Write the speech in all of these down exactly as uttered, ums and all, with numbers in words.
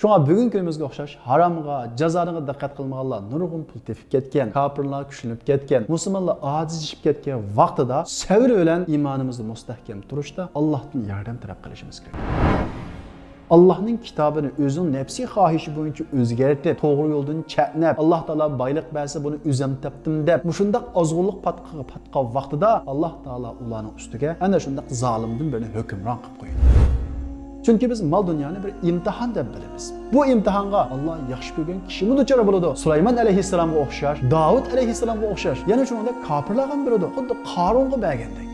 شۇڭا بۈگۈنكى كۈنىمىزگە ئوخشاش ھارامغا، جازانىغا دىققەت قىلمىغانلار نۇرغۇن پۇل تېپىپ كەتكەن، كاپىرلار كۈچلىنىپ كەتكەن، مۇسۇلمانلار ئاجىزلىشىپ كەتكەن ۋاقتىدا سەۋر بىلەن ئىمانىمىزنى مۇستەھكەم تۇرۇشتا ئاللاھتىن ياردەم تەلەپ قىلىشىمىز كېرەك. ئاللاھنىڭ كىتابىنى ئۆزىنىڭ نەپسىي خاھىشى بويىچە ئۆزگەرتىپ، توغرا يولدىن چەتنەپ، ئاللاھ تائالا بايلىق بەرسە، بۇنى ئۆزۈم تاپتىم دەپ، مۇشۇنداق ئازغۇنلۇق پاتقىقىغا پاتقان ۋاقتىدا، ئاللاھ تائالا ئۇلارنىڭ ئۈستىگە ئەنە شۇنداق زالىمدىن بىرنى ھۆكۈمران قىلىپ قويىدۇ. چۈنكى بىز مال دۇنيانى بىر ئىمتىھان دەپ بىلىمىز. بۇ ئىمتىھانغا ئاللاھ ياخشى كۆرگەن كىشىمۇ دۇچار بولىدۇ. سۇلايمان ئەلەيھىسسالامغا ئوخشاش، داۋۇت ئەلەيھىسسالامغا ئوخشاش، يەنە شۇنىڭدەك كاپىرلارغا بېرىدۇ، خۇددى قارۇنغا بەرگەندەك.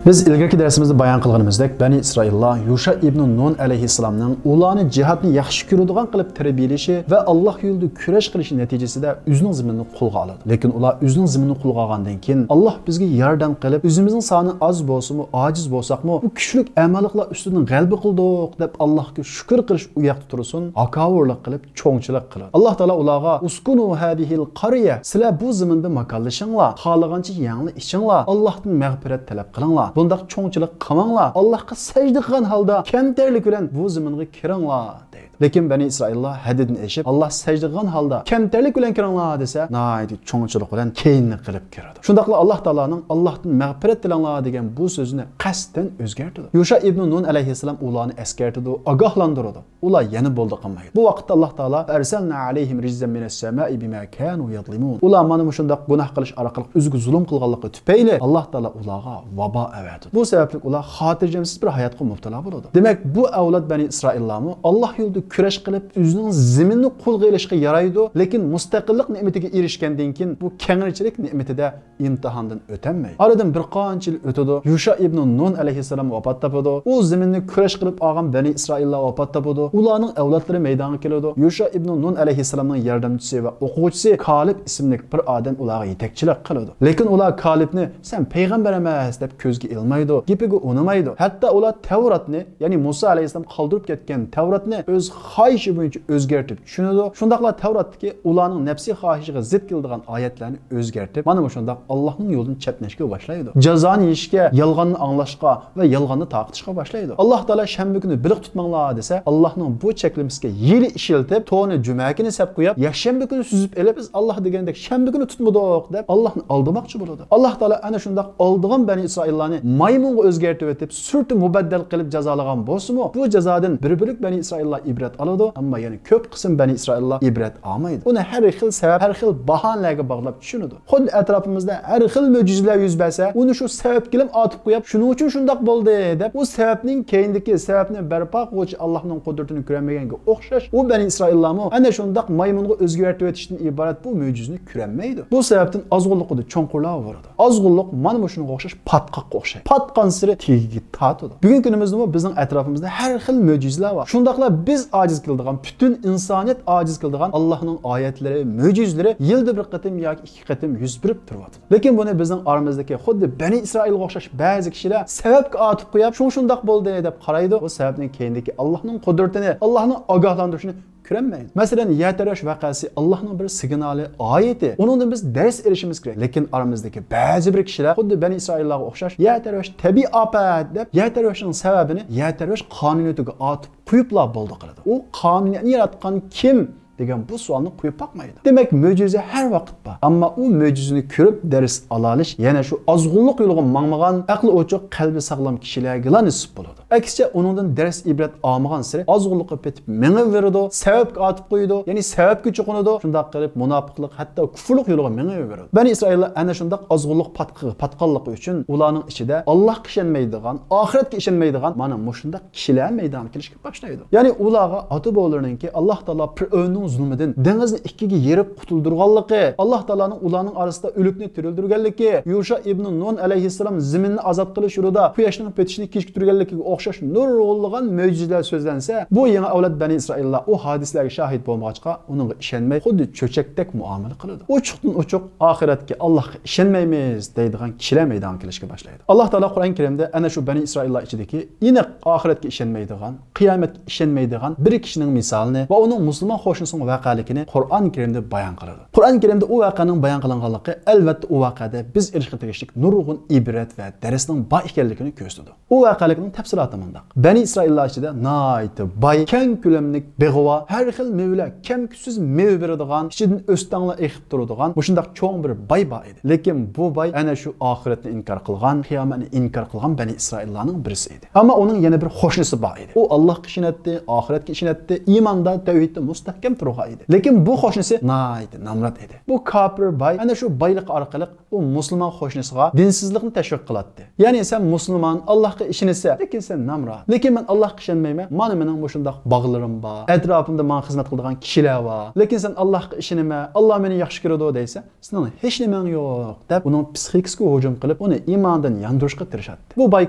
بىز ئىلگىرىكى دەرسىمىزدە بايان قىلغىنىمىزدەك، بەنى ئىسرائىللار يۇشا ئىبنۇ نۇن ئەلەيھىسسالامنىڭ ئۇلارنى جىھادنى ياخشى كۆرىدىغان قىلىپ تەربىيەلىشى ۋە ئاللاھ يولىدا كۈرەش قىلىشى نەتىجىسىدە ئۆزىنىڭ زېمىنىنى قولغا ئالىدۇ. لېكىن ئۇلار ئۆزىنىڭ زېمىنىنى قولغا ئالغاندىن كېيىن، ئاللاھ بىزگە ياردەم قىلىپ، ئۆزىمىزنىڭ سانى ئاز بولسىمۇ، ئاجىز بولساقمۇ، بۇ كۈچلۈك ئەمالىقلار ئۈستىدىن غەلىبە قىلدۇق دەپ ئاللاھقا شۈكۈر قىلىش ئۇ ياقتا تۇرسۇن، ھاكاۋۇرلۇق قىلىپ، چوڭچىلىق قىلىدۇ. ئاللاھ تائالا ئۇلارغا، «ئۇسكۇنۇ ھازىھىل قاريە، سىلەر بۇ زېمىندا ماكانلىشىڭلار، خالىغانچە يەڭلار ئىچىڭلار، ئاللاھتىن مەغپىرەت تەلەپ قىلىڭلار، بۇنداق چوڭچىلىق قىلماڭلار، ئاللاھقا سەجدە قىلغان ھالدا كەمتەرلىك بىلەن بۇ زېمىنغا كىرىڭلار» دەيدۇ. لېكىن بەنى ئىسرائىللار ھەددىدىن ئېشىپ، «ئاللاھ سەجدە قىلغان ھالدا كەمتەرلىك بىلەن كىرىڭلار» دېسە، ناھايىتى چوڭچىلىق بىلەن كەينىنى قىلىپ كىرىدۇ. شۇنداقلا ئاللاھ تائالانىڭ «ئاللاھتىن مەغپىرەت تىلەڭلار» دېگەن بۇ سۆزىنى قەستەن ئۆزگەرتىدۇ. يۇشا ئىبنۇ نۇن ئەلەيھىسسالام ئۇلارنى ئەسكەرتىدۇ، ئاگاھلاندۇرىدۇ. ئۇلار يەنە بولدى قىلمايدۇ. بۇ ۋاقىتتا ئاللاھ تائالا، «ئەرسەلنا ئەلەيھىم رىجزەن مىنەس سەمائى بىما كانۇ يەزلىمۇن.» ئۇلار مانا مۇشۇنداق گۇناھ قىلىش ئارقىلىق ئۆزىگە زۇلۇم قىلغانلىقى تۈپەيلى ئاللاھ تائالا ئۇلارغا ۋابا ئەۋەتىدۇ. بۇ سەۋەبلىك ئۇلار خاتىرجەمسىز بىر ھاياتقا مۇپتىلا بولىدۇ. دېمەك، بۇ ئەۋلاد بەنى ئىسرائىللارمۇ ئاللاھ يولىدا كۈرەش قىلىپ، ئۆزىنىڭ زېمىنىنى قولغا ئېلىشقا يارايدۇ، لېكىن مۇستەقىللىق نېمىتىگە ئېرىشكەندىن كېيىن، بۇ كەڭرىچىلىك نېمىتىدە ئىمتىھاندىن ئۆتەلمەيدۇ. ئارىدىن بىر قانچە يىل ئۆتىدۇ. يۇشا ئىبنۇ نۇن ئەلەيھىسسالام ۋاپات تاپىدۇ. ئۇ زېمىننى كۈرەش قىلىپ ئالغان بەنى ئىسرائىللار ۋاپات تاپىدۇ. ئۇلارنىڭ ئەۋلادلىرى مەيدانغا كېلىدۇ. يۇشا ئىبنۇ نۇن ئەلەيھىسسالامنىڭ ياردەمچىسى ۋە ئوقۇغۇچىسى كالىب ئىسىملىك بىر ئادەم ئۇلارغا يېتەكچىلىك قىلىدۇ. لېكىن ئۇلار كالىبنى «سەن پەيغەمبەر ئەمەس» دەپ كۆزگە ئىلمايدۇ، گېپىگە ئۇنىمايدۇ. ھەتتا ئۇلار تەۋراتنى، يەنى مۇسا ئەلەيھىسسالام قالدۇرۇپ كەتكەن تەۋراتنى ئۆز خاھىشى بويىچە ئۆزگەرتىپ چۈشىنىدۇ. شۇنداقلا تەۋراتتىكى ئۇلارنىڭ نەپسىي خاھىشىغا زىت كېلىدىغان ئايەتلەرنى ئۆزگەرتىپ، مانا مۇشۇنداق ئاللاھنىڭ يولىدىن چەتنەشكە باشلايدۇ. جازانى يېيىشكە، يالغاننى ئاڭلاشقا ۋە يالغاننى تارقىتىشقا باشلايدۇ. ئاللاھ تائالا «شەنبە كۈنى بېلىق تۇتماڭلار» دېسە، ئاللاھنىڭ بۇ چەكلىمىسىگە ھىيلە ئىشلىتىپ، تورنى جۈمە كۈنى سەپ قويۇپ، يەكشەنبە كۈنى سۈزۈپ ئېلىپ، «بىز ئاللاھ دېگەندەك شەنبە كۈنى تۇتمىدۇق» دەپ، ئاللاھنى ئالدىماقچى بولىدۇ. ئاللاھ تائالا ئەنە شۇنداق ئالدىغان بەنى ئىسرائىللارنى مايمۇنغا ئۆزگەرتىۋېتىپ، سۈرىتى مۇبەددەل قىلىپ جازالىغان بولسىمۇ، بۇ جازادىن بىر بۆلەك بەنى ئىسرائىللار ئىبرەت ئالىدۇ، ئەمما يەنە كۆپ قىسىم بەنى ئىسرائىللار ئىبرەت ئالمايدۇ. ئۇنى ھەر خىل سەۋەب، ھەر خىل باھانىلەرگە باغلاپ چۈشىنىدۇ. خۇددى ئەتراپىمىزدا ھەر خىل مۆجىزىلەر يۈز بەرسە، ئۇنى شۇ سەۋەبكىلىم ئاتىپ قويۇپ، «شۇنىڭ ئۈچۈن شۇنداق بولدى» دەپ، ئۇ سەۋەبنىڭ كەينىدىكى سەۋەبنى بەرپا قىلغۇچى ئاللاھنىڭ قۇدرىتىنى كۆرەلمىگەنگە ئوخشاش، ئۇ بەنى ئىسرائىللارمۇ ئەنە شۇنداق مايمۇنغا ئۆزگەرتىۋېتىشتىن ئىبارەت بۇ مۆجىزىنى كۆرەلمەيدۇ. بۇ سەۋەبتىن ئازغۇنلۇقىدا چوڭقۇرلاۋېرىدۇ. ئازغۇنلۇق مانا مۇشۇنىڭغا ئوخشاش پاتقاققا ئوخشايدۇ. پاتقان سېرى تېگىگە تارتىدۇ. بۈگۈنكى كۈنىمىزدىمۇ بىزنىڭ ئەتراپىمىزدا ھەر خىل مۆجىزىلەر بار. شۇنداقلا بىز ئاجىز كېلىدىغان، پۈتۈن ئىنسانىيەت ئاجىز كېلىدىغان ئاللاھنىڭ ئايەتلىرى، مۆجىزىلىرى يىلدا بىر قېتىم ياكى ئىككى قېتىم يۈز بېرىپ تۇرۇۋاتىدۇ. لېكىن بۇنى بىزنىڭ ئارىمىزدىكى خۇددى بەنى ئىسرائىلغا ئوخشاش بەزى كىشىلەر سەۋەبكە ئاتىپ قويۇپ، «شۇ شۇنداق بولدى» دەپ قارايدۇ. بۇ سەۋەبنىڭ كەينىدىكى ئاللاھنىڭ قۇدرىتىنى، ئاللاھنىڭ ئاگاھلاندۇرۇشىنى كۆرەلمەيدۇ. مەسىلەن، يەر تەۋرەش ۋەقەسى ئاللاھنىڭ بىر سىگنالى، ئايىتى. ئۇنىڭدىن بىز دەرس ئېلىشىمىز كېرەك. لېكىن ئارىمىزدىكى بەزى بىر كىشىلەر خۇددى بەنى ئىسرائىللارغا ئوخشاش، «يەر تەۋرەش تەبىئىي ئاپەت» دەپ، يەر تەۋرەشنىڭ سەۋەبىنى يەر تەۋرەش قانۇنىيىتىگە ئاتىپ قويۇپلا بولدى قىلىدۇ. ئۇ قانۇنىيەتنى ياراتقان كىم دېگەن بۇ سوئالنى قويۇپ باقمايدۇ. دېمەك، مۆجىزە ھەر ۋاقىت بار. ئەمما ئۇ مۆجىزىنى كۆرۈپ دەرس ئالالىش يەنە شۇ ئازغۇنلۇق يولىغا ماڭمىغان، ئەقلى ئوچۇق، قەلبى ساغلام كىشىلەرگىلا نېسىپ بولىدۇ. ئەكسىچە، ئۇنىڭدىن دەرس ئىبرەت ئالمىغانسېرى ئازغۇنلۇققا پېتىپ مېڭىۋېرىدۇ، سەۋەبكە ئاتىپ قويىدۇ، يەنى سەۋەبكە چوقۇنىدۇ، شۇنداق قىلىپ مۇناپىقلىق، ھەتتا كۇفرلۇق يولىغا مېڭىۋېرىدۇ. بەنى ئىسرائىللار ئەنە شۇنداق ئازغۇنلۇق پاتقىقىغا پاتقانلىقى ئۈچۈن ئۇلارنىڭ ئىچىدە ئاللاھقا ئىشەنمەيدىغان، ئاخىرەتكە ئىشەنمەيدىغان مانا مۇشۇنداق كىشىلەر مەيدانغا كېلىشكە باشلايدۇ. يەنى ئۇلارغا ئاتا-بوۋىلىرىنىڭكى ئاللاھ تائالا پىرئەۋننىڭ زۇلمىدىن دېڭىزنى ئىككىگە يېرىپ قۇتۇلدۇرغانلىقى، ئاللاھ تائالانىڭ ئۇلارنىڭ ئارىسىدا ئۆلۈكنى تىرىلدۈرگەنلىكى، يۇشا ئىبنى نۇن ئەلەيھىسسالام زېمىننى ئازاد قىلىش يولىدا قۇياشنىڭ پېتىشىنى كېچىكتۈرگەنلىكىگە ئوخشاش نۇرغۇنلىغان مۆجىزىلەر سۆزلەنسە، بۇ يېڭى ئەۋلاد بەنى ئىسرائىللار ئۇ ھادىسىلەرگە شاھىت بولمىغاچقا، ئۇنىڭغا ئىشەنمەي، خۇددى چۆچەكتەك مۇئامىلە قىلىدۇ. ئوچۇقتىن ئوچۇق ئاخىرەتكە، ئاللاھقا ئىشەنمەيمىز دەيدىغان كىشىلەر مەيدانغا كېلىشكە باشلايدۇ. ئاللاھ تائالا قۇرئان كەرىمدە ئەنە شۇ بەنى ئىسرائىللار ئىچىدىكى ئېنىق ئاخىرەتكە ئىشەنمەيدىغان، قىيامەتكە ئىشەنمەيدىغان بىر كىشىنىڭ مىسالىنى ۋە ئۇنىڭ مۇسۇلمان قوشنىسىنىڭ ۋەقەلىكىنى قۇرئان كەرىمدە بايان قىلىدۇ. قۇرئان كەرىمدە ئۇ ۋەقەنىڭ بايان قىلىنغانلىقى، ئەلۋەتتە، ئۇ ۋەقەدە بىز ئېرىشقا تېگىشلىك نۇرغۇن ئىبرەت ۋە دەرسنىڭ بار ئىكەنلىكىنى كۆرسىتىدۇ. ئۇ ۋەقەلىكنىڭ تەپسىلاتى مۇنداق. بەنى ئىسرائىللار ئىچىدە ناھايىتى باي، كەڭ كۆلەملىك بېغى بار، ھەر خىل مېۋىلەر كەمكۈتسىز مېۋە بېرىدىغان، ئىچىدىن ئۆستەڭلار ئېقىپ تۇرىدىغان مۇشۇنداق چوڭ بىر باي بار ئىدى. لېكىن بۇ باي ئەنە شۇ ئاخىرەتنى ئىنكار قىلغان، قىيامەتنى ئىنكار قىلغان بەنى ئىسرائىللارنىڭ بىرسى ئىدى. ئەمما ئۇنىڭ يەنە بىر قوشنىسى بار ئىدى. ئۇ ئاللاھقا ئىشىنەتتى، ئاخىرەتكە ئىشىنەتتى، ئىماندا، تەۋھىدتە مۇستەھكەم تۇرغان ئىدى. لېكىن بۇ قوشنىسى ناھايىتى نامرات ئىدى. بۇ كاپىر باي ئەنە شۇ بايلىقى ئارقىلىق ئۇ مۇسۇلمان قوشنىسىغا دىنسىزلىقنى تەشۋىق قىلاتتى. يەنى سەن مۇسۇلمان، ئاللاھقا ئىشىنىسەن، لېكىن سەن نامرات. لېكىن مەن ئاللاھقا ئىشەنمەيمەن. مانا مېنىڭ مۇشۇنداق باغلىرىم بار، ئەتراپىمدا ماڭا خىزمەت قىلىدىغان كىشىلەر بار. لېكىن سەن ئاللاھقا ئىشىنىمەن، ئاللاھ مېنى ياخشى كۆرىدۇ دەيسەن، سېنىڭ ھېچ نېمەڭ يوق، دەپ ئۇنىڭ پسىخىكىسىغا ھۇجۇم قىلىپ، ئۇنى ئىمانىدىن ياندۇرۇشقا تىرىشاتتى. بۇ باي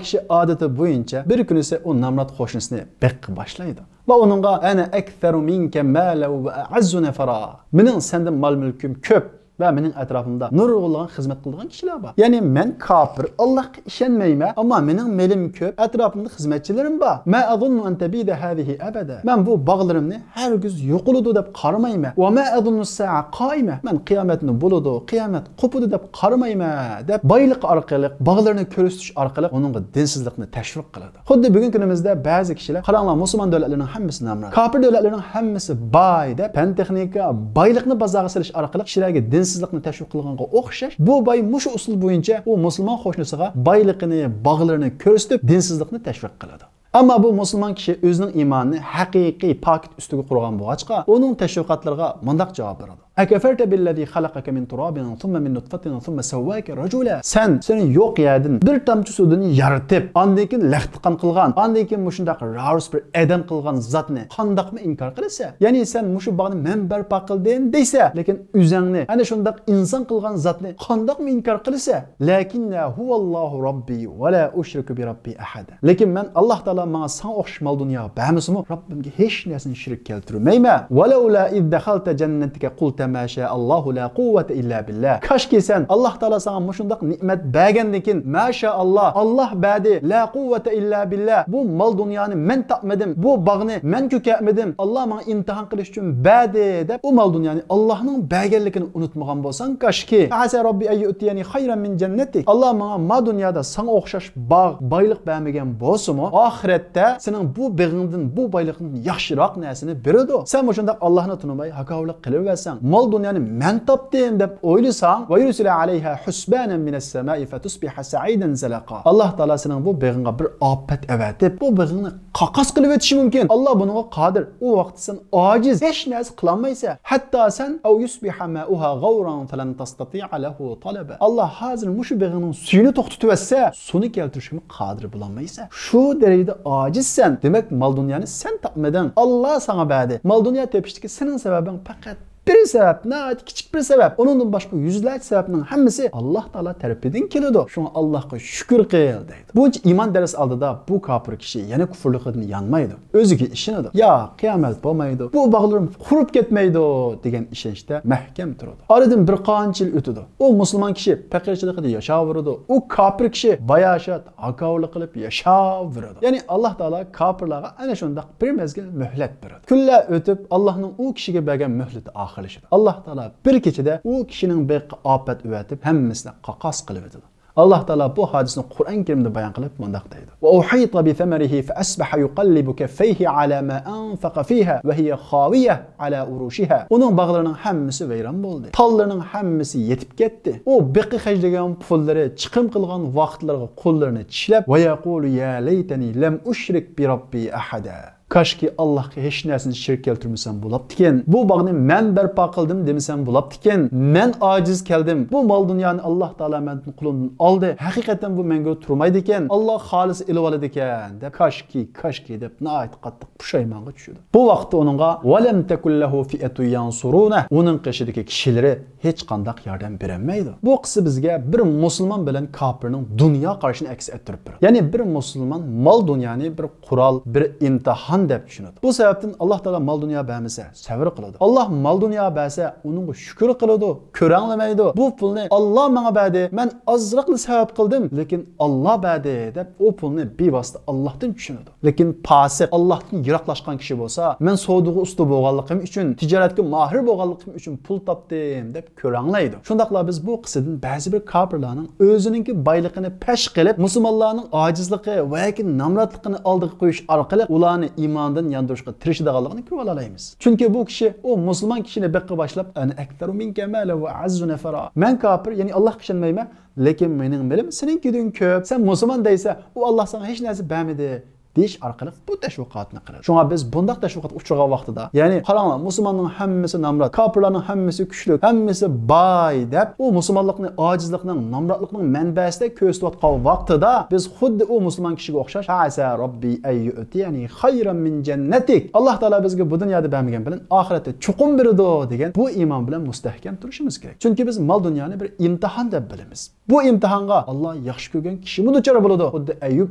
كىشى ئادىتى بويىچە بىر كۈنىسى ئۇ نامرات قوشنىسىنى بېقىشقا باشلايدۇ. ۋە ئۇنىڭغا، «أنا أكثر منك مالا وأعز نفرا. مېنىڭ سەندىن مال-مۈلكۈم كۆپ ۋە مېنىڭ ئەتراپىمدا نۇرغۇنلىغان خىزمەت قىلىدىغان كىشىلەر بار. يەنى مەن كاپىر، ئاللاھقا ئىشەنمەيمەن، ئەمما مېنىڭ مېلىم كۆپ، ئەتراپىمدا خىزمەتچىلىرىم بار. ما أظن أن تبيد هذه أبدا. مەن بۇ باغلىرىمنى ھەرگىز يوقىلىدۇ دەپ قارىمايمەن. وما أظن الساعة قائمة. مەن قىيامەتنى بولىدۇ، قىيامەت قوپىدۇ دەپ قارىمايمەن» دەپ، بايلىقى ئارقىلىق، باغلىرىنى كۆرسىتىش ئارقىلىق ئۇنىڭغا دىنسىزلىقنى تەشۋىق قىلىدۇ. خۇددى بۈگۈنكى كۈنىمىزدە بەزى كىشىلەر، «قاراڭلار، مۇسۇلمان دۆلەتلەرنىڭ ھەممىسى نامرات، كاپىر دۆلەتلەرنىڭ ھەممىسى باي» دەپ، پەن-تېخنىكا، بايلىقنى بازارغا سېلىش ئارقىلىق كىشىلەرگە دىنسىزلىقنى تەشۋىق قىلغانغا ئوخشاش، بۇ باي مۇشۇ ئۇسۇل بويىچە ئۇ مۇسۇلمان قوشنىسىغا بايلىقىنى، باغلىرىنى كۆرسىتىپ، دىنسىزلىقنى تەشۋىق قىلىدۇ. ئەمما بۇ مۇسۇلمان كىشى ئۆزىنىڭ ئىمانىنى ھەقىقىي پاكىت ئۈستىگە قۇرغان بولغاچقا، ئۇنىڭ تەشۋىقاتلىرىغا مۇنداق جاۋاب بېرىدۇ: أكفرت بالذي خلقك من تراب ثم من نطفة ثم سواك رجلا. سەن سېنى يوق يەردىن بىر تامچە سۇدىن يارىتىپ، ئاندىن كېيىن لەختە-قان قىلغان، ئاندىن كېيىن مۇشۇنداق راۋۇرۇس بىر ئادەم قىلغان زاتنى قانداقمۇ ئىنكار قىلىسەن؟ يەنى سەن مۇشۇ باغنى مەن بەرپا قىلدىم دەيسەن، لېكىن ئۆزۈڭنى، ئەنە شۇنداق ئىنسان قىلغان زاتنى قانداقمۇ ئىنكار قىلىسەن؟ لكن هو الله ربي ولا أشرك بربي أحدا. لېكىن مەن، ئاللاھ تائالا ماڭا ساڭا ئوخشاش مال-دۇنيا بەرمىسىمۇ، رەببىمگە ھېچ نەرسىنى شېرىك كەلتۈرمەيمەن. ولولا إذ دخلت جنتك قلت ما شاء الله لا قوة إلا بالله. كاشكى سەن، ئاللاھ تائالا ساڭا مۇشۇنداق نېمەت بەرگەندىن كېيىن، ما شاء الله، ئاللاھ بەردى، لا قوة إلا بالله، بۇ مال-دۇنيانى مەن تاپمىدىم، بۇ باغنى مەن كۆكەرتمىدىم، ئاللاھ ماڭا ئىمتىھان قىلىش ئۈچۈن بەردى دەپ، ئۇ مال-دۇنيانى ئاللاھنىڭ بەرگەنلىكىنى ئۇنتۇمىغان بولساڭ كاشكى. فعسى ربي أن يؤتيني خيرا من جنتك. ئاللاھ ماڭا ما دۇنيادا ساڭا ئوخشاش باغ، بايلىق بەرمىگەن بولسىمۇ، ئاخىرەتتە سېنىڭ بۇ بېغىڭدىن، بۇ بايلىقىڭدىن ياخشىراق نەرسىنى بېرىدۇ. سەن مۇشۇنداق ئاللاھنى تونۇماي، ھاكاۋۇرلۇق قىلىۋەرسەڭ، مال-دۇنيانى مەن تاپتىم دەپ ئويلىساڭ، ويرسل عليها حسبانا من السماء فتصبح صعيدا زلقا. ئاللاھ تائالا سېنىڭ بۇ بېغىڭغا بىر ئاپەت ئەۋەتىپ، بۇ بېغىڭنى قاقاس قىلىۋېتىشى مۇمكىن. ئاللاھ بۇنىڭغا قادىر. ئۇ ۋاقىتتا سەن ئاجىز، ھېچ نەرسە قىلالمايسەن. ھەتتا سەن، أو يصبح ماؤها غورا فلن تستطيع له طلبا. ئاللاھ ھازىر مۇشۇ بېغىڭنىڭ سۈيىنى توختىتىۋەتسە، سۇنى كەلتۈرۈشكىمۇ قادىر بولالمايسەن. شۇ دەرىجىدە ئاجىزسەن. دېمەك، مال-دۇنيانى سەن تاپمىدىڭ. ئاللاھ ساڭا بەردى. مال-دۇنيا تېپىشتىكى سېنىڭ سەۋەبىڭ پەقەت بىر سەۋەب، ناھايىتى كىچىك بىر سەۋەب. ئۇنىڭدىن باشقا يۈزلەرچە سەۋەبنىڭ ھەممىسى ئاللاھ تائالا تەرىپىدىن كېلىدۇ. شۇڭا ئاللاھقا شۈكۈر قىل دەيدۇ. بۇنچە ئىمان دەرس ئالدىدا بۇ كاپىر كىشى يەنە كۇفرلۇقىدىن يانمايدۇ. ئۆزىگە ئىشىنىدۇ. ياق، قىيامەت بولمايدۇ. بۇ باغلىرىم قۇرۇپ كەتمەيدۇ دېگەن ئىشەنچتە مەھكەم تۇرىدۇ. ئارىدىن بىر قانچە يىل ئۆتىدۇ. ئۇ مۇسۇلمان كىشى پەقىرچىلىقىدا ياشاۋېرىدۇ. ئۇ كاپىر كىشى باياشات، ھاكاۋۇرلۇق قىلىپ ياشاۋېرىدۇ. يەنى ئاللاھ تائالا كاپىرلارغا ئەنە شۇنداق بىر مەزگىل مۆھلەت بېرىدۇ. كۈنلەر ئۆتۈپ، ئاللاھنىڭ ئۇ كىشىگە بەرگەن مۆھلىتى ئاخىرلىشىدۇ. ئاللاھ تائالا بىر كېچىدە ئۇ كىشىنىڭ بېغىغا ئاپەت ئەۋەتىپ، ھەممىسىنى قاقاس قىلىۋېتىدۇ. ئاللاھ تائالا بۇ ھادىسىنى قۇرئان كەرىمدە بايان قىلىپ مۇنداق دەيدۇ: وأحيط بثمره فأصبح يقلب كفيه على ما أنفق فيها وهي خاوية على عروشها. ئۇنىڭ باغلىرىنىڭ ھەممىسى ۋەيران بولدى. تاللىرىنىڭ ھەممىسى يېتىپ كەتتى. ئۇ بېقى خەجلىگەن پۇللىرى، چىقىم قىلغان ۋاقىتلىرىغا قوللىرىنى چىشلەپ، ويقول يا ليتني لم أشرك بربي أحدا. كاشكى ئاللاھقا ھېچ نەرسىنى شېرىك كەلتۈرمىسەم بولاپتىكەن. بۇ باغنى مەن بەرپا قىلدىم دېمىسەم بولاپتىكەن. مەن ئاجىز كەلدىم. بۇ مال دۇنيانى ئاللاھ تائالا مەندىن، قولۇمدىن ئالدى. ھەقىقەتەن بۇ مەڭگۈ تۇرمايدىكەن. ئاللاھ خالىسا ئېلىۋالىدىكەن، دەپ كاشكى، كاشكى دەپ ناھايىتى قاتتىق پۇشايمانغا چۈشىدۇ. بۇ ۋاقىتتا ئۇنىڭغا ۋەلەم تەكۇن لەھۇ فىئەتۇن يەنسۇرۇنە، ئۇنىڭ قېشىدىكى كىشىلىرى ھېچقانداق ياردەم بېرەلمەيدۇ. بۇ قىسسە بىزگە بىر مۇسۇلمان بىلەن كاپىرنىڭ دۇنيا قارىشىنى ئەكس ئەتتۈرۈپ بېرىدۇ. يەنى بىر مۇسۇلمان مال دۇنيانى بىر قورال، بىر ئىمتىھان دەپ چۈشىنىدۇ. بۇ سەۋەبتىن ئاللاھ تائالا مال دۇنيا بەرمىسە، سەۋر قىلىدۇ. ئاللاھ مال دۇنيا بەرسە، ئۇنىڭغا شۈكۈر قىلىدۇ، كۆرەڭلىمەيدۇ. بۇ پۇلنى ئاللاھ ماڭا بەردى، مەن ئازراقلا سەۋەب قىلدىم، لېكىن ئاللاھ بەردى، دەپ ئۇ پۇلنى بىۋاسىتە ئاللاھتىن چۈشىنىدۇ. لېكىن پاسىق، ئاللاھتىن يىراقلاشقان كىشى بولسا، مەن سودىغا ئۇستا بولغانلىقىم ئۈچۈن، تىجارەتكە ماھىر بولغانلىقىم ئۈچۈن پۇل تاپتىم، دەپ كۆرەڭلەيدۇ. شۇنداقلا بىز بۇ قىسسىدىن بەزى بىر كاپىرلارنىڭ ئۆزىنىڭكى بايلىقىنى پەش قىلىپ، مۇسۇلمانلارنىڭ ئاجىزلىقى ۋە ياكى نامراتلىقىنى ئالدىغا قويۇش ئارقىلىق ئۇلارنى ئىماندىن ياندۇرۇشقا تىرىشىدىغانلىقىنى كۆرۈۋالالايمىز. چۈنكى بۇ كىشى ئۇ مۇسۇلمان كىشىنى بېقىۋاشلاپ، ئەنە ئەكتەرۇ مىنكە مالەن ۋە ئەئەززۇ نەفەرا. مەن كاپىر، يەنى ئاللاھقا ئىشەنمەيمەن، لېكىن مېنىڭ مېلىم سېنىڭكىدىن كۆپ. سەن مۇسۇلمان دەيسەن، ئۇ ئاللاھ ساڭا ھېچ نەرسە بەرمىدى، دېيىش ئارقىلىق بۇ تەشۋىقاتنى قىلىدۇ. شۇڭا بىز بۇنداق تەشۋىقاتقا ئۇچرىغان ۋاقتىدا، يەنى قاراڭلار، مۇسۇلماننىڭ ھەممىسى نامرات، كاپىرلارنىڭ ھەممىسى كۈچلۈك، ھەممىسى باي دەپ، ئۇ مۇسۇلمانلىقنى ئاجىزلىقنىڭ، نامراتلىقنىڭ مەنبەسىدەك كۆرسىتىۋاتقان ۋاقتىدا، بىز خۇددى ئۇ مۇسۇلمان كىشىگە ئوخشاش، فەئەسە رەببى ئەن يۇئتىيەنى خەيرەن مىن جەننەتىك، ئاللاھ تائالا بىزگە بۇ دۇنيادا بەرمىگەن بىلەن ئاخىرەتتە چوقۇم بېرىدۇ، دېگەن بۇ ئىمان بىلەن مۇستەھكەم تۇرۇشىمىز كېرەك. چۈنكى بىز مال دۇنيانى بىر ئىمتىھان دەپ بىلىمىز. بۇ ئىمتىھانغا ئاللاھ ياخشى كۆرگەن كىشىمۇ دۇچار بولىدۇ. خۇددى ئەييۇب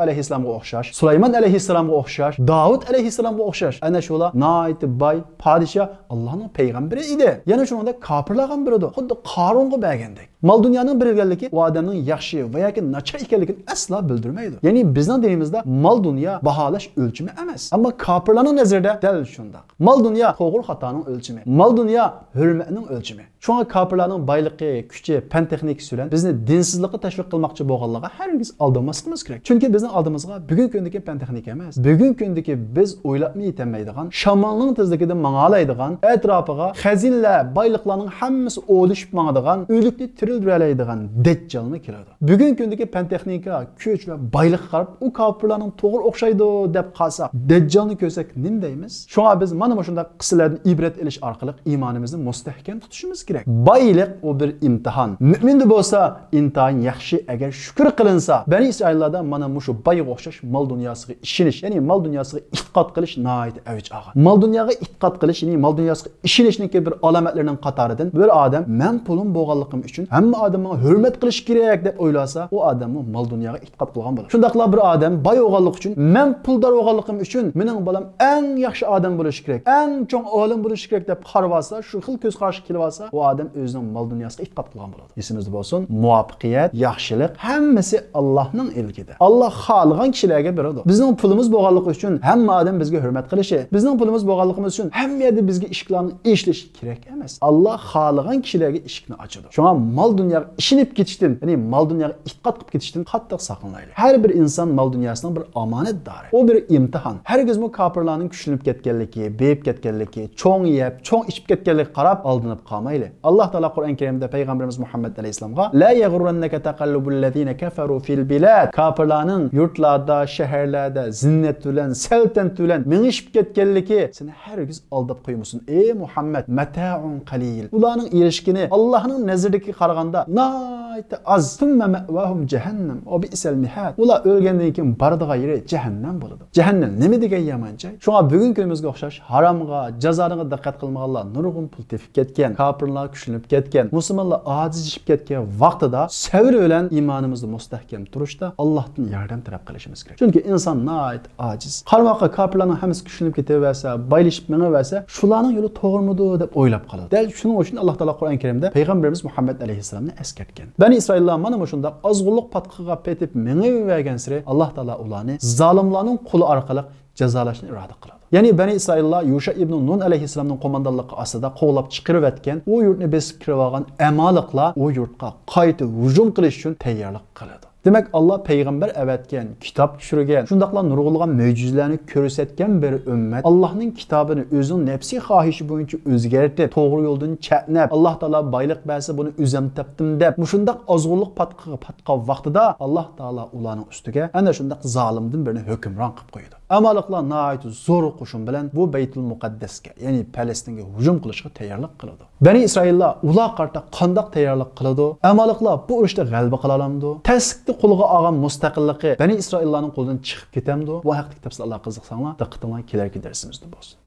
ئەلەيھىسسالامغا ئوخشاش، سۇلايمان ئەلەيھىسسالامغا ئوخشاش، داۋۇت ئەلەيھىسسالامغا ئوخشاش. ئەنە شۇلار ناھايىتى باي پادىشاھ، ئاللاھنىڭ پەيغەمبىرى ئىدى. يەنە شۇنىڭدەك كاپىرلارغا بېرىدۇ، خۇددى قارۇنغا بەرگەندەك. مال دۇنيانىڭ بېرىلگەنلىكى ئۇ ئادەمنىڭ ياخشى ۋە ياكى ناچار ئىكەنلىكىنى ئەسلا بىلدۈرمەيدۇ. يەنى بىزنىڭ دىنىمىزدا مال دۇنيا باھالاش ئۆلچىمى ئەمەس. ئەمما كاپىرلارنىڭ نەزىرىدە دەل شۇنداق. مال دۇنيا توغرا خاتانىڭ ئۆلچىمى. مال دۇنيا ھۆرمەتنىڭ ئۆلچىمى. شۇڭا كاپىرلارنىڭ بايلىقى، كۈچى، پەن تېخنىكىسى بىلەن بىزنى دىنسىزلىققا تەشۋىق قىلماقچى بولغانلارغا ھەرگىز ئالدانماسلىقىمىز كېرەك. چۈنكى بىزنىڭ ئالدىمىزغا بۈگۈنكى كۈندىكى پەن تېخنىكا ئەمەس، بۈگۈنكى كۈندىكى بىز ئويلاپمۇ يېتەلمەيدىغان، شامالنىڭ تېزلىكىدە ماڭالايدىغان، ئەتراپىغا خەزىنىلەر، بايلىقلارنىڭ ھەممىسى ئولىشىپ ماڭىدىغان، ئۆلۈكنى تىرىلدۈرەلەيدىغان دەججالمۇ كېلىدۇ. بۈگۈنكى كۈندىكى پەن تېخنىكا، كۈچ ۋە بايلىققا قاراپ، ئۇ كاپىرلارنىڭ توغرا ئوخشايدۇ دەپ قالساق، دەججالنى كۆرسەك نېمە دەيمىز؟ شۇڭا بىز مانا مۇشۇنداق قىسسىلەردىن ئىبرەت ئېلىش ئارقىلىق ئىمانىمىزنى مۇستەھكەم تۇتۇشىمىز كېرەك. بايلىق ئۇ بىر ئىمتىھان. مۆمىندە بولسا ئىنتايىن ياخشى، ئەگەر شۈكۈر قىلىنسا. بەنى ئىسرائىللاردا مانا مۇشۇ بايغا ئوخشاش مال دۇنياسىغا ئىشىنىش، يەنى مال دۇنياسىغا ئېتىقاد قىلىش ناھايىتى ئەۋج ئالغان. مال دۇنياغا ئېتىقاد قىلىش، يەنى مال دۇنياسىغا ئىشىنىشنىڭكى بىر ئالامەتلىرىنىڭ قاتارىدىن بىر ئادەم مەن پۇلۇم بولغانلىقىم ئۈچۈن ھەممە ئادەم ماڭا ھۆرمەت قىلىشى كېرەك دەپ ئويلاسا، ئۇ ئادەممۇ مال دۇنياغا ئېتىقاد قىلغان بولىدۇ. شۇنداقلا بىر ئادەم باي بولغانلىقى ئۈچۈن، مەن پۇلدار بولغانلىقىم ئۈچۈن مېنىڭ بالام ئەڭ ياخشى ئادەم بولۇشى كېرەك، ئەڭ چوڭ ئالىم بولۇشى كېرەك دەپ قارىۋالسا، شۇ خىل كۆز قاراشقا كېلىۋالسا، ئۇ ئادەم ئۆزىنىڭ مال دۇنياسىغا ئېتىقاد قىلغان بولىدۇ. ئېسىمىزدە بولسۇن، مۇۋەپپەقىيەت، ياخشىلىق ھەممىسى ئاللاھنىڭ ئىلكىدە. ئاللاھ خالىغان كىشىلەرگە بېرىدۇ. بىزنىڭ پۇلىمىز بولغانلىقى ئۈچۈن ھەممە ئادەم بىزگە ھۆرمەت قىلىشى، بىزنىڭ پۇلىمىز بولغانلىقىمىز ئۈچۈن ھەممە يەردە بىزگە ئىشىكلەرنىڭ ئېچىلىشى كېرەك ئەمەس. ئاللاھ خالىغان كىشىلەرگە ئىشىكنى ئاچىدۇ. شۇڭا مال دۇنياغا ئىشىنىپ كېتىشتىن، يەنى مال دۇنياغا ئېتىقاد قىلىپ كېتىشتىن قاتتىق ساقلىنايلى. ھەر بىر ئىنسان مال دۇنياسىنىڭ بىر ئامانەتدارى. ئۇ بىر ئىمتىھان. ھەرگىزمۇ كاپىرلارنىڭ كۈچلىنىپ كەتكەنلىكى، بېيىپ كەتكەنلىكى، چوڭ يەپ، چوڭ ئىچىپ كەتكەنلىكىگە قاراپ ئالدىنىپ قالمايلى. ئاللاھ تائالا قۇرئان كەرىمدە پەيغەمبىرىمىز مۇھەممەد ئەلەيھىسسالامغا، لا يغرنك تقلب الذين كفروا في البلاد. كاپىرلارنىڭ يۇرتلاردا، شەھەرلەردە زىننەت بىلەن، سەلتەنت بىلەن مېڭىشىپ كەتكەنلىكى سېنى ھەرگىز ئالداپ قويمىسۇن، ئەي مۇھەممەد. متاع قليل. ئۇلارنىڭ ئېرىشكىنى ئاللاھنىڭ نەزىرىدىكىگە قارىغاندا ناھايىتى ئاز. ثم مأواهم جهنم وبئس المهاد. ئۇلار ئۆلگەندىن كېيىن بارىدىغان يېرى جەھەننەم بولىدۇ. جەھەننەم نېمە دېگەن يامان جاي؟ شۇڭا بۈگۈنكى كۈنىمىزگە ئوخشاش ھارامغا، جازانىغا دىققەت قىلمىغانلار نۇرغۇن پۇل تېپىپ كەتكەن، كاپىرلار كۈچلىنىپ كەتكەن، مۇسۇلمانلار ئاجىزلىشىپ كەتكەن ۋاقتىدا سەۋر بىلەن ئىمانىمىزدا مۇستەھكەم تۇرۇشتا ئاللاھتىن ياردەم تەلەپ قىلىشىمىز كېرەك. چۈنكى ئىنسان ناھايىتى ئاجىز. قارىماققا كاپىرلارنىڭ ھەممىسى كۈچلىنىپ كېتىۋەرسە، بايلىشىپ مېڭىۋەرسە، شۇلارنىڭ يولى توغرىمىدۇ دەپ ئويلاپ قالىدۇ. دەل شۇنىڭ ئۈچۈن ئاللاھ تائالا قۇرئان كەرىمدە پەيغەمبىرىمىز مۇھەممەد ئەلەيھىسسالامنى ئەسكەرتكەن. بەنى ئىسرائىللار مانا مۇشۇنداق ئازغۇنلۇق پاتقىقىغا پېتىپ مېڭىۋەرگەنسېرى، ئاللاھ تائالا ئۇلارنى زالىملارنىڭ قولى ئارقىلىق جازالاشنى ئىرادە قىلىدۇ. يەنى بەنى ئىسرائىللار يۇشا ئىبنى نۇن ئەلەيھىسسالامنىڭ قوماندانلىقى ئاستىدا قوغلاپ چىقىرىۋەتكەن ئۇ يۇرتنى بېسىپ كىرىۋالغان ئەمالىقلار ئۇ يۇرتقا قايتا ھۇجۇم قىلىش ئۈچۈن تەييارلىق قىلىدۇ. دېمەك، ئاللاھ پەيغەمبەر ئەۋەتكەن، كىتاب چۈشۈرگەن، شۇنداقلا نۇرغۇنلىغان مۆجىزىلەرنى كۆرسەتكەن بىر ئۈممەت ئاللاھنىڭ كىتابىنى ئۆزىنىڭ نەپسىي خاھىشى بويىچە ئۆزگەرتىپ، توغرا يولدىن چەتنەپ، ئاللاھ تائالا بايلىق بەرسە بۇنى ئۆزۈم تاپتىم دەپ، مۇشۇنداق ئازغۇنلۇق پاتقىقىغا پاتقان ۋاقتىدا ئاللاھ تائالا ئۇلارنىڭ ئۈستىگە ئەنە شۇنداق زالىمدىن بىرنى ھۆكۈمران قىلىپ قويىدۇ. ئامالىقلار ناھايىتى زور قوشۇن بىلەن بۇ بەيتۇل مۇقەددەسكە، يەنى پەلەستىنگە ھۇجۇم قىلىشقا تەييارلىق قىلىدۇ. بەنى ئىسرائىللار ئۇلارغا قارىتا قانداق تەييارلىق قىلىدۇ؟ ئامالىقلار بۇ ئۇرۇشتا غەلىبە قىلالامدۇ؟ تەسلىكتە قولغا ئالغان مۇستەقىللىقى بەنى ئىسرائىللارنىڭ قولىدىن چىقىپ كېتەمدۇ؟ بۇ ھەقتىكى تەپسىلاتلارغا قىزىقساڭلار، دىققىتىڭلار كېلەركى دەرسىمىزدە بولسۇن.